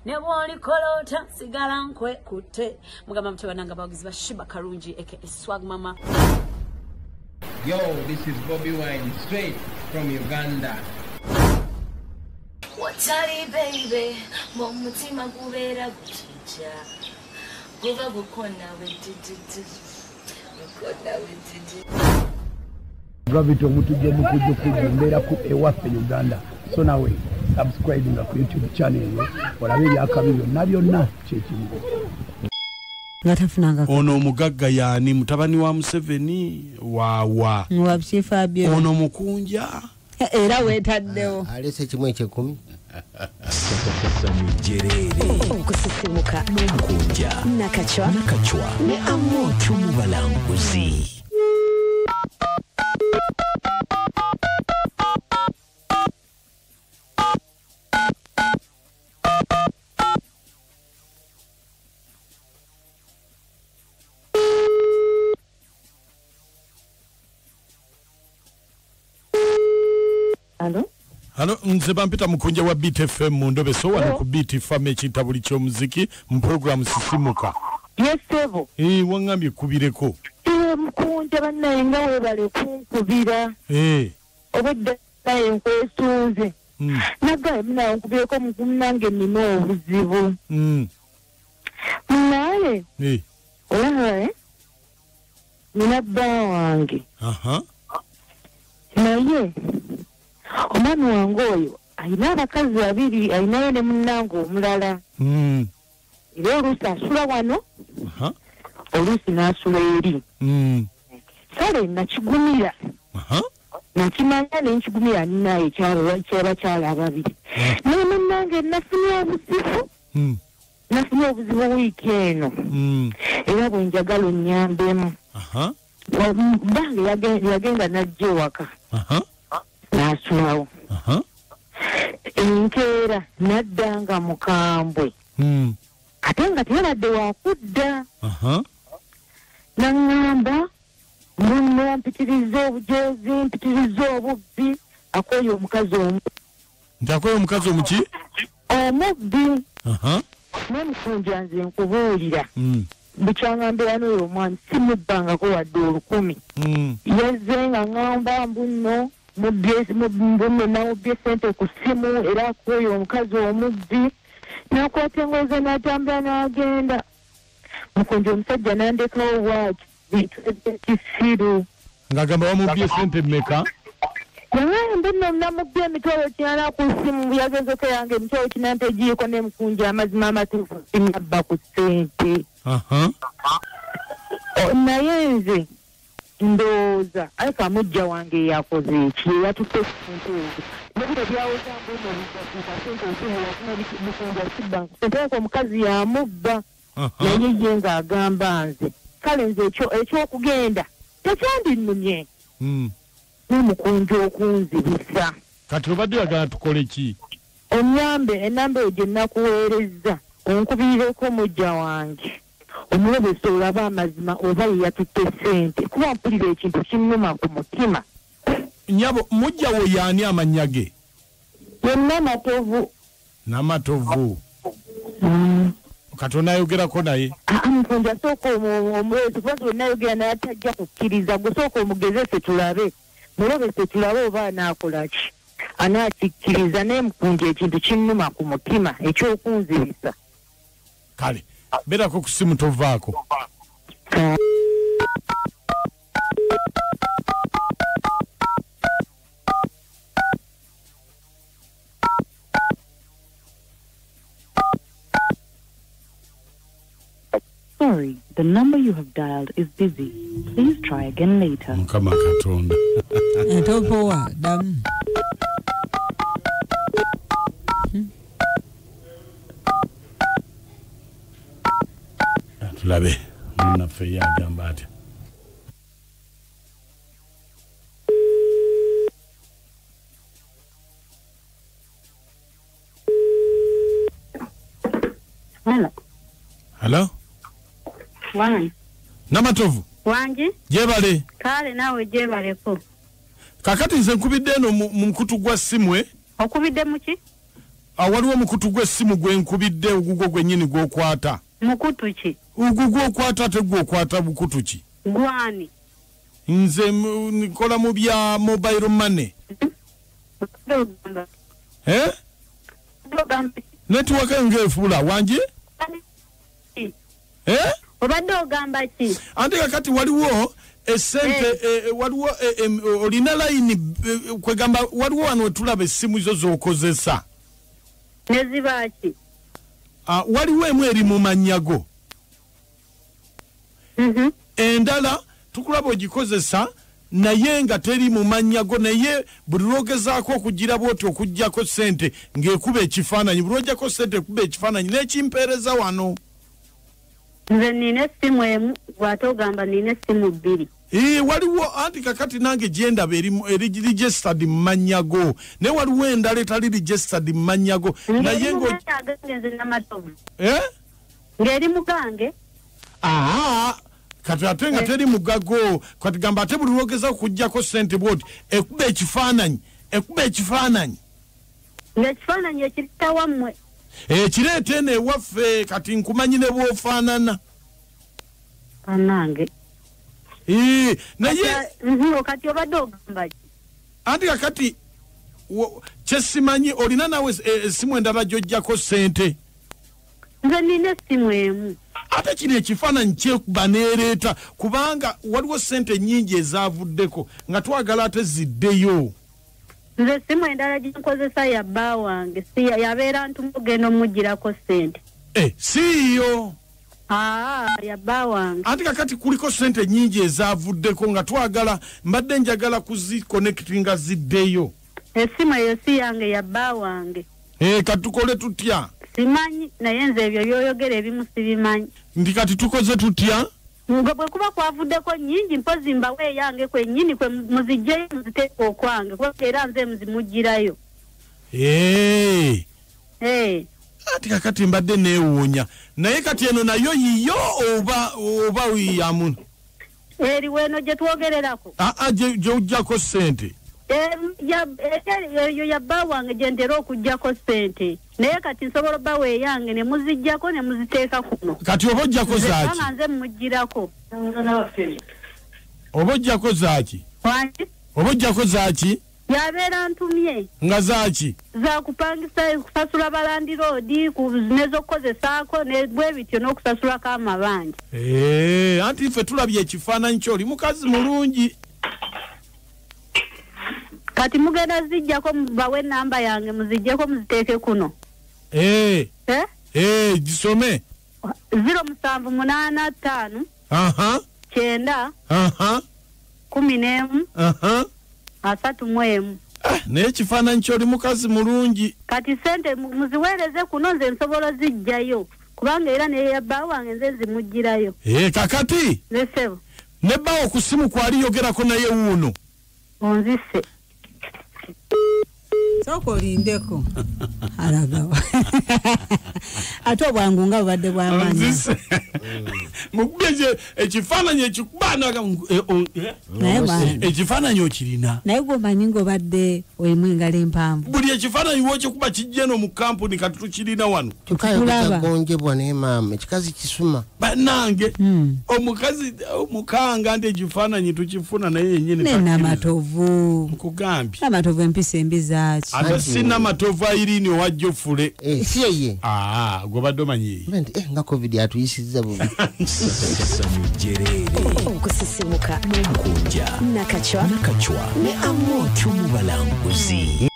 Ne bw'olikolota sigala nkwekutte. Mugamba mutya bannange abawagizi ba Sheebah Karungi aka Swag Mama. Yo, this is Bobi Wine, straight from Uganda. Watali baby, mumutima gubeera gutujja. Guba gukona we gukona we. Gravity omutujja omukujjukujju mbeera ku ewaffe Uganda. So nawe subscribinga ku YouTube channel eyo olabe ebyakabi byonna byonna kyekimu. Nga tafunanga. Ono omugagga yaani mutabani wa Museveni waawa ono mukunja era weetaddewo alese kimu ekyekumi. Okusisimuka n'omukunja Nakachwa ne Amoto mu balanguzi. Halo? Halo, nze bampita mukunja wa Beat FM mu ndobe so wano ku Beat FM ekintabuli ky'omuziki mu program Sisimuka. Yes, sebo. Wangambye kubireko. Mukunja bannaye nga weebale kunkubira. Obwedda naye nkwesunze. Nagaye munaye nkubireko munange nnina obuzibu. Munaye. Olaba nina bba wange. Naye omwami wange oyo alina abakazi babiri, alinayo ne munnange omulala. Era oluusi asula wano, oluusi n'asula eri. Kale nakigumira. Nakimanya ne nkigumira nnaye ekyabakyala ababiri. Naye munnange nafunye obuzibu. Nafunye obuzibu wiiki eno. Era bwe njagala onnyambemu. Mbange yagenda n'ajja ewaka. N'asulawo. Enkeera n'adda nga mukambwe. Ate nga teyabadde wakudda. N'aŋŋamba munno mpitiriza obujozi, mpitiriza obubbi, akooye omukazi omu. Nti akooye omukazi omuki? Omubbi. N'omukunja nze nkubuulira. Bukyaŋŋambira n'oyo omwami simubbangako wadde 1000. Yazze nga ŋŋamba mbu nno namubye sente ku ssimu era akooye omukazi omubbi. N'akwata engoye ze n'atambula n'agenda. Mukunja omusajja n'andekawo bw'atyo bintu ebyekisiru. Ng'agamba wamubbye sente mmeka? Mbu nno namubbye 800 ku ssimu, yagenzeko yange 800 tegiiko ne mukunja amazima amatuufu sinabba ku ssente. Naye nze ndowooza aleka mujja wange yakoze eki, yatutte sente ezo. Nebiro byawoza mbu nno sente mukunja sibba sente omukazi yamubba. Naye ye ng'agamba nze kale nze ekyokugenda tekyandinumye. N'omukunja okunzibisa. Kati obadde oyagala tukole ki? Onyambe enamba eyo gye nnakuweerezza onkubirireko mujja wange. Omulobesa olabe amazima oba ye yatutte ssente kuba mpulira ekintu kinnuma ku mutima. Nnyabo mujja wo yaani amannya ge? Ye Namatovu. Namatovu. Kati onaayogerako naye? Mukunja sooka omulobese kuba nze naayogera naye atajja kukkiriza. Gwe sooka omugezese tulabe. Mulobese tulabe oba anaakola ki. Anaakikkiriza naye mukunja ekintu kinnuma ku mutima ekyokunzibisa. Kale beerako ku ssimu tovaako. Sorry, the number you have dialed is busy. Please try again later. Mukama Katonda. Topowa damu. Tulabe munnaffe ye agamba atya. Hello. Hello? Wange. Namatovu. Wange. Jebale. Kale nawe jebaleko. Kakati nze nkubidde eno mu mukutu gwa ssimu. Okubidde muki? Waliwo omukutu gw'essimu gwenkubidde ogugwo gwennyini gw'okwata. Mukutu ki? Ogugwo okwata ate gw'okwata bukutu ki? Gwani? Nze nkola mu bya mobile money. Eh? Network ng'efuula wangi? Eh? Obadde ogamba ki? Ate kakati waliwo esente waliwo olina layini kwegamba waliwo wano wetulaba essimu zo z'okozesa. Ne ziba ki? Waliwo emu eri mu mannya go. Endala tukulaba ogikozesa naye nga teri mu mannya go, naye buli lw'ogezaako okugira bw'oti okuggyako ssente ng'ekuba ekifaananyi, buli lw'oggyako ssente ekuba ekifaananyi n'ekimpeereza wano. Nze nina essimu emu, bw'ate ogamba nina essimu bbiri. Waliwo anti kakati nange gyendaba eri registered mu mannya go, naye waliwo endala etali registered mu mannya go naye ngo nze Namatovu. Eh? Ng'eri mugange. Kati ate nga teri mugago, kati gamba ate buli lw'ogeza okuggyako ssente bw'oti ekuba ekifaananyi, ekuba ekifaananyi. Ng'ekifaananyi ekirita wammwe. Ekireeta eno ewaffe, kati nkumanyi ne bw'ofaanana. Bannange. Naye kati obadde ogamba ki? Anti kakati kyesimanyi olina naawe essimu endala gy'oggyako ssente. Nze nina essimu emu. Ate kino ekifaananyi kyekuba n'ereeta kubanga waliwo ssente nnyingi ezaavuddeko nga twagala ate ziddeyo. Nze essimu endala gye nkozesa ya bba wange, si yabeera ntuma ogenda omuggyirako ssente. Siiyo. Ya bba wange. Anti kakati kuliko ssente nnyingi ezaavuddeko nga twagala, mbadde njagala kuzikonectinga ziddeyo. Essimu eyo si yange, ya bba wange. Kati tukole tutya? Simanyi, naye nze ebyo by'oyogera ebimu sibimanyi. Nti kati tukoze tutya? Nga bwe kuba kwavuddeko nnyingi, mpozi mbawe eyange kwennyini kwe muziggyeyo muziteeke okwange, kuba era nze muzimuggyirayo. Ati kakati mbadde neewuunya, naye kati eno nayo yiyo oba yamu? Eri weno gye twogererako. Gy'oggyako ssente. Eyo ya bba wange gye ntera okuggyako ssente, naye kati nsobola obbawa eyange ne muziggyako ne muziteeka kuno. Kati oba oggyako zaaki? Kubanga nze muggyirako. Oba oggyako zaaki? Wangi? Oba oggyako zaaki? Yabeera ntumye. Nga zaaki? Za kupangisa, kusasula balandiroodi, n'ez'okukozesaako ne bwe bityo n'okusasulako amabanja. Anti ffe tulabye ekifaananyi kyo, oli mukazi mulungi. Kati mugenda zijjako bawe namba yange muziggyeko muziteeke kuno. Gisome. 0785 9 11 31. Naye ekifaananyi ky'oli mukazi mulungi. Kati ssente muziweereze kuno nze nsobola zijjayo kubanga era naye bba wange nze nzimuggyirayo. Kakati? Ne ssebo. Ne bbawo ku ssimu kwali yogerako naye wuuno. Onzise. Sooka olindeko. Alagawa. Ate obwangu nga bubadde bw'amaanyi. Mukubye ekifaananyi ekikuba ekifaananyi okirina. Naye gw'omanyi ng'obadde olimu engalo empanvu. Buli ekifaananyi w'okikuba kijja eno mu kampuni kati tukirina wano. Tulaba. Gonjebwa ne maama ekikazi kisuma. Bannange omukazi omukanga nti ekifaananyi tukifuna naye yennyini. Ne Namatovu. Nkugambye. Namatovu empisa embi zaaki. Ate si Namatovu Irene owa Jofule. Si yeye. Gw'obadde omanyi ye. Nga COVID atuyisizza bubi. Okusisimuka n'omukunja Nakachwa ne Amotu mu balanguzi.